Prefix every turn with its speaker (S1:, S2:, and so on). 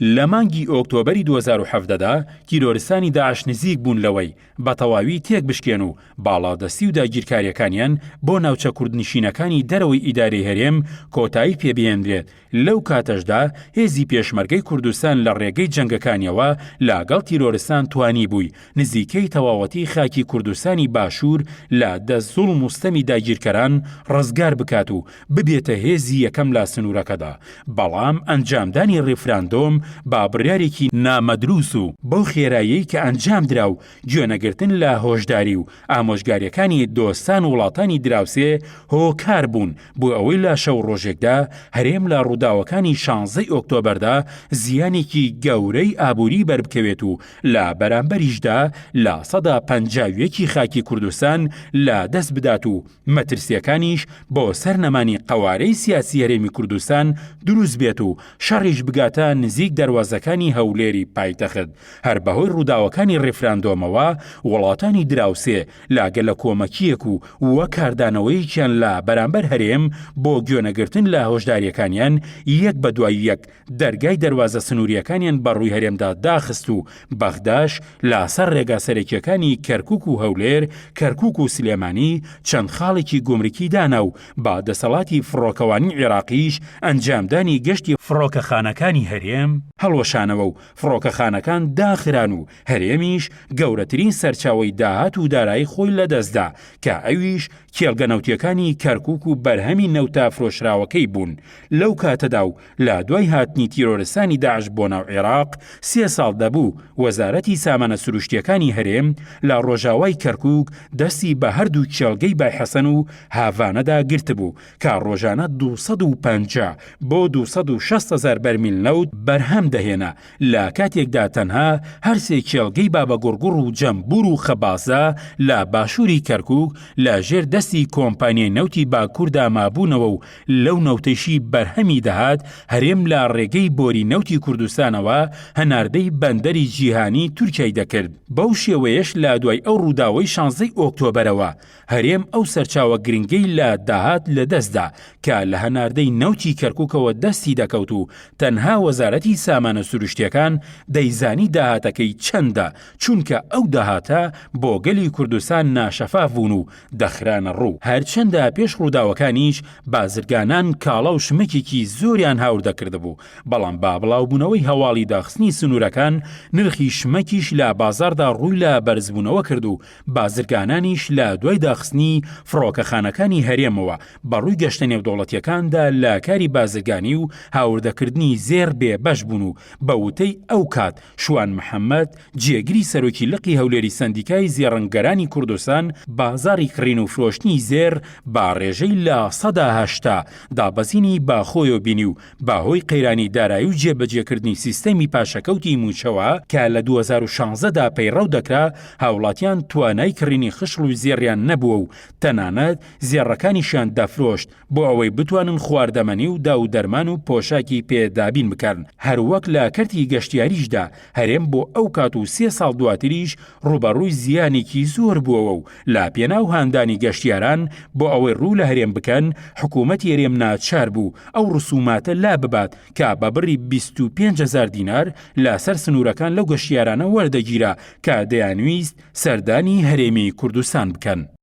S1: لە مانگی ئۆکتۆبەری 2017 دا تیرۆرستانی داعش نزیک بوون لەوەی بە تەواوی تێک بشکێن و باڵادەستی و داگیرکارییەکانیان بۆ ناوچە کوردنشینەکانی دەرەوەی ئیدارەی هەرێم کۆتایی پێ بهێنرێت، لەو کاتەشدا هێزی پێشمەرگەی کوردستان لە ڕێگەی جەنگەکانیەوە لە گەڵ تیرۆرستان توانیبووی نزیکەی تەواوەتی خاکی کوردستانی باشوور لە دەست زوڵم و ستەمی داگیرکەران ڕزگار بکات و ببێتە هێزی یەکەم لە سنوورەکەدا، بەڵام ئەنجامدانی ڕیفراندۆم بە بڕیارێکی نامەدروس و بەو خێراییەی کە ئەنجامدرا و گوێنەگرتن لە هۆشداری و ئامۆژگارییەکانی دۆستان و وڵاتانی دراوسێ هۆکار بوون بۆ ئەوەی لە شەو ڕۆژێکدا هەرێم لە ڕووداوەکانی شانزەی ئۆکتۆبەردا زیانێکی گەورەی ئابووری بەربکەوێت و لە بەرامبەریشدا 51% ی خاکی کوردستان لە دەست بدات و مەترسییەکانیش بۆ سەر نەمانی قەوارەی سیاسی هەرێمی کوردستان دروست بێت و شەڕیش بگاتە نزیک دەروازەکانی هەولێری پایتەخت. هەر بەهۆی ڕووداوەکانی ڕیفراندۆمەوە وڵاتانی دراوسێ لە گەلەکۆمەکییەک و وەک کاردانەوەیەکیان لە بەرامبەر هەرێم بۆ گوێنەگرتن لە هۆشدارییەکانیان یەک بەدوای یەک دەرگای دەروازە سنوورییەکانیان بە ڕووی هەرێمدا داخست و بەغداش لە سەر ڕێگا سەرەکییەکانی کەرکووک و هەولێر، کەرکووک و سلێمانی چەند خاڵێکی گومرکی دانا و بە دەسەڵاتی فڕۆکەوانی عێراقیش ئەنجامدانی گەشتی فڕۆکەخانەکانی هەرێم هەڵوەشانەوە و فڕۆکەخانەکان داخران و هەرێمیش گەورەترین سەرچاوەی داهات و دارایی خۆی لەدەستدا کە ئەویش کێڵگە نەوتیەکانی کەرکوک و بەرهەمی نەوتە فرۆشراوەکەی بوون لەو کاتەدا و لە دوای هاتنی تیرۆرستانی داعش بۆ ناو عێراق سێ ساڵ دەبوو وەزارەتی سامانە سروشتیەکانی هەرێم لە ڕۆژاوای کەرکوک دەستی بە هەردوو کێڵگەی بایحەسەن و هاڤانەدا گرتبوو کە ڕۆژانە 250 بۆ 260 هەزار بەرمیل نەوت بەرهەم دەهێنا لە کاتێکدا تەنها هەرسێ کێڵگەی بابەگوڕگوڕ و جەمبور و خەبازە لە باشووری کەرکوک لە ژێر دەستی کۆمپانیای نەوتی باکووردا مابوونەوە و لەو نەوتەیشی بەرهەمی دەهات هەرێم لە ڕێگەی بۆری نەوتی کوردستانەوە هەناردەی بەندەری جیهانی تورکیای دەکرد. بەو شێوەیەش لە دوای ئەو ڕووداوەی شانزەی ئۆکتۆبەرەوە هەرێم ئەو سەرچاوە گرنگەی لە داهات لەدەستدا کە لە هەناردەی نەوتی کەرکوکەوە دەستی دەکەوت و تەنها وەزارەتی سامانە سروشتیەکان دەیزانی داهاتەکەی چەندە چونکە ئەو داهاتە بۆ گەلی کوردستان ناشەفاف بوون و دەخرانە ڕوو. هەرچەندە پێش ڕووداوەکانیش بازرگانان کاڵا و شمەکێکی زۆریان هاوردە کردبوو، بەڵام بە بڵاوبوونەوەی هەواڵی داخستنی سنوورەکان نرخی شمەکیش لە بازاڕدا ڕووی لە بەرزبوونەوە کرد و بازرگانانیش لە دوای داخستنی فڕۆکەخانەکانی هەرێمەوە بە ڕووی گەشتە نێودەوڵەتیەکاندا لە کاری بازرگانی و هاوردەکردنی زێڕ بێ بەش بوون و بە وتەی ئەو کات شوان محەمەد جێگری سەرۆکی لقی هەولێری سەندیکای زێڕنگەرانی کوردستان بازاڕی کڕین و فرۆشتنی زێڕ بە ڕێژەی 80% دابەزینی بە خۆیەوە بینی و بە هۆی قەیرانی دارایی و جێبەجێکردنی سیستەمی پاشەکەوتی مووچەوە کە لە 2016 دا پەیڕەو دەکرا، هاوڵاتیان توانای کڕینی خشڵ و زێڕیان نەبووە و تەنانەت زێڕەکانیشیان دەفرۆشت بۆ ئەوەی بتوانن خواردەمەنی و داو و دەرمان و پۆشاکی پێ دابین بکەن. هەروەک لە کەرتی گەشتیاریشدا هەرێم بۆ ئەو کات و سێ ساڵ دواتریش ڕووبەڕووی زیانێکی زۆر بووەوە و لە پێناو هاندانی گەشتیاران بۆ ئەوەی ڕوو لە هەرێم بکەن، حکوومەتی هەرێم ناچار بوو ئەو ڕسووماتە لا ببات کە بە بڕی 25 هەزار دینار لە سەر سنوورەکان لەو گەشتیارانە وەردەگیرا کە دەیانویست سەردانی هەرێمی کوردستان بکەن.